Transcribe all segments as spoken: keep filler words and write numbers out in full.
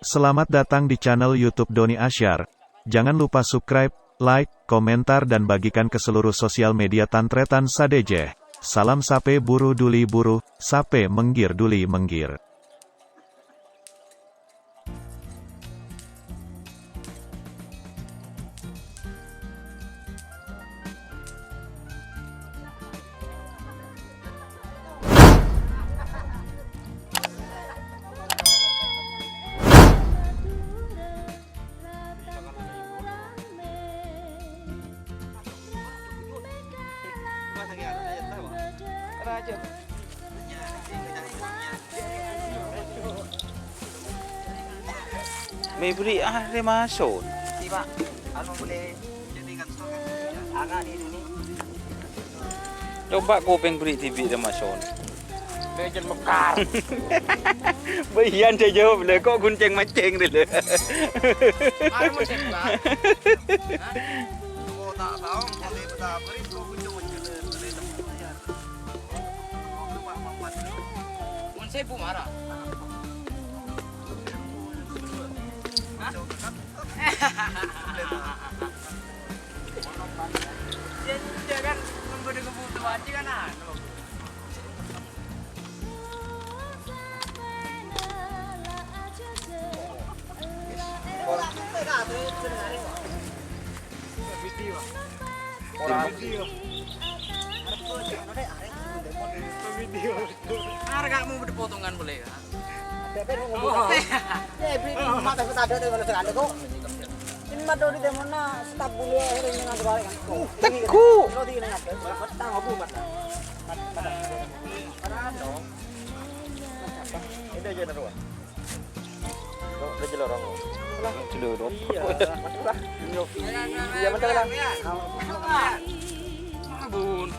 Selamat datang di channel YouTube Doni Asyar. Jangan lupa subscribe, like, komentar, dan bagikan ke seluruh sosial media tan-tarètan sadhâjâ. Salam sapè buru duli buru, sapè mèngghir duli mèngghir. Mè' bâri' arè mason. Sih, Pak. Anu, boleh jadi kan, Pak? Agak di sini. Coba kopèng bâri' dhibi' arè mason. Lè, jân mekar. Bâ' iyân sè jawab, lè, kok goncèng-mancèng, lè? Arè mason, Pak. Hah? Kok tak tahu, kok tak beri, kok goncèng-mancèng, lè. Mon sèbu mara. Hah? Iya, iya kan, memberi kebutuhan juga, nah. Ora video. Video. Arè kamu bâdâ potongan boleh, Kak? Oh. Eh, bi-, mat aku tadi ada mana sekali kok. Ini mat dodi demona staf bulu akhirnya ini ngantor balik kan. Teguh. Lo di ini ngapain? Mat, mat, mat. Ini aja naruh. Kok udah jelorong, kok? Jelorong. Iya. Masuklah. Iya, betul lah. Abun.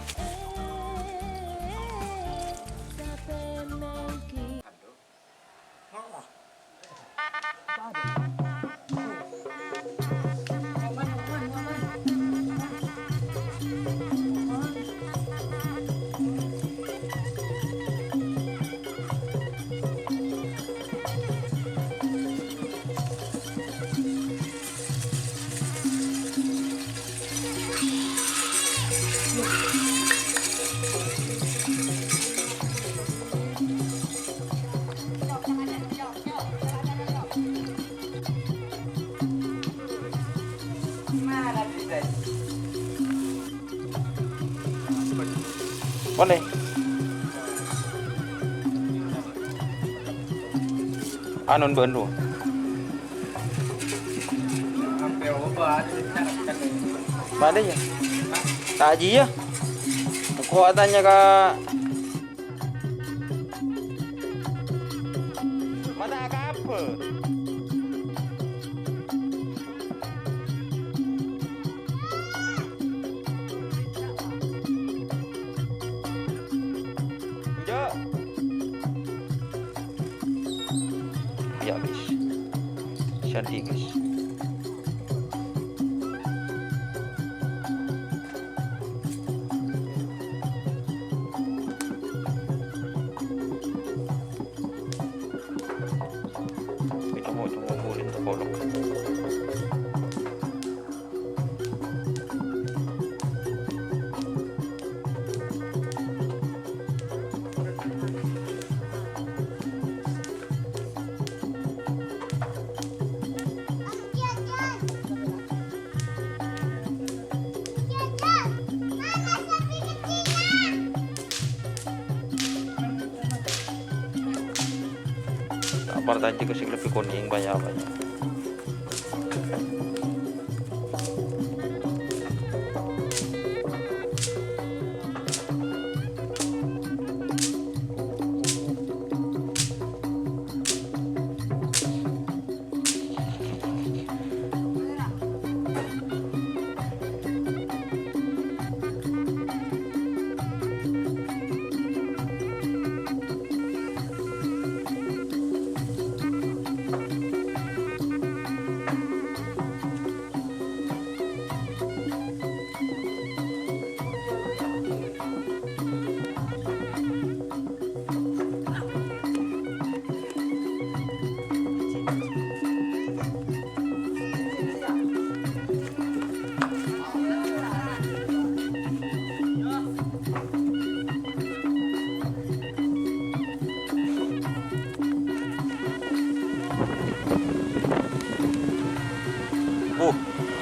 Boleh. Anun bân ru. Mana ya? Taji ya. Kok tanya ka Mata ka apa? Enjak. Ya, guys. Sedih, guys. Cuma, cuma boleh untuk kolok. Apa tadi ke sing lebih kuning banyak-banyak.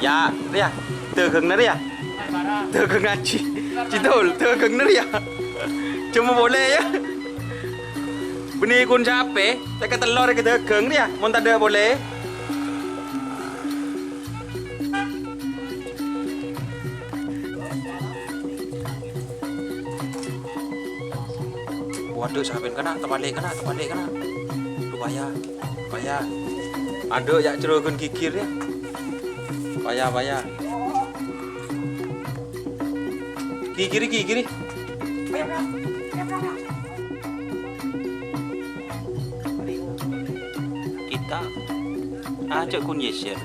Ya, rèya. Dhâghângnga rèya. Dhâghâng ajhi. Cidul, dhâghângnga rèya. Coma polè, ya. Bânnè kun sapè, tèka tello rè ka dhâghâng rèya, mon tadâ' polè. Waduh, sapèn kana', tapalè kana', tapalè kana'. Duh, bahaya, bahaya. Adhu, ya, jurugân ghighir, ya. Bahaya, bahaya. Ghighiri, ghighiri. Kita ajak kun Yesir.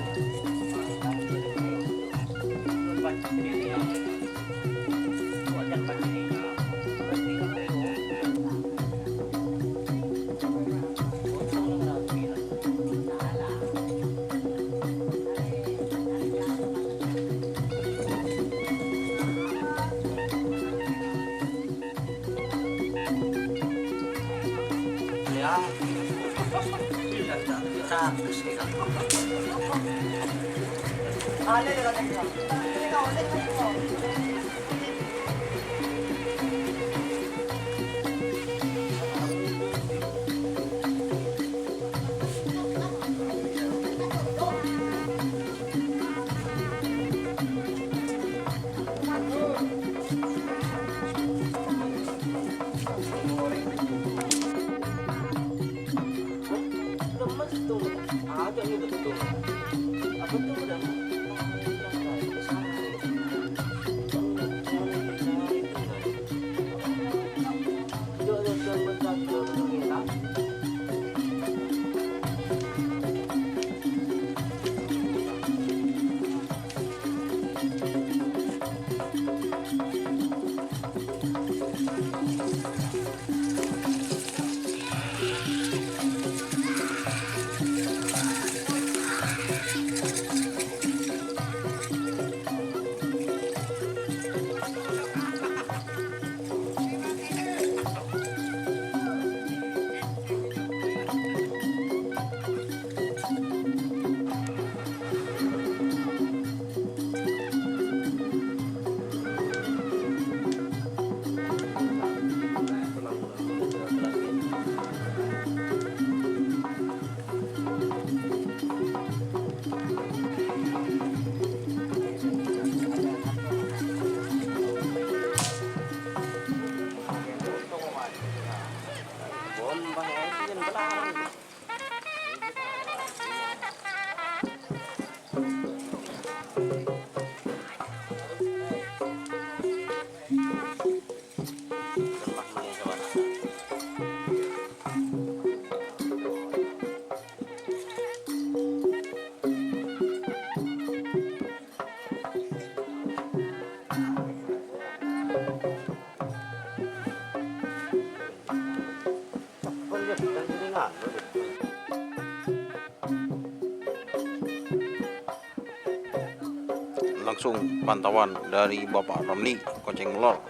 Langsung pantauan dari Bapak Ramli, Koceng Molor,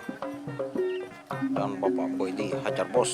dan Bapak Boydi Hajar Bos.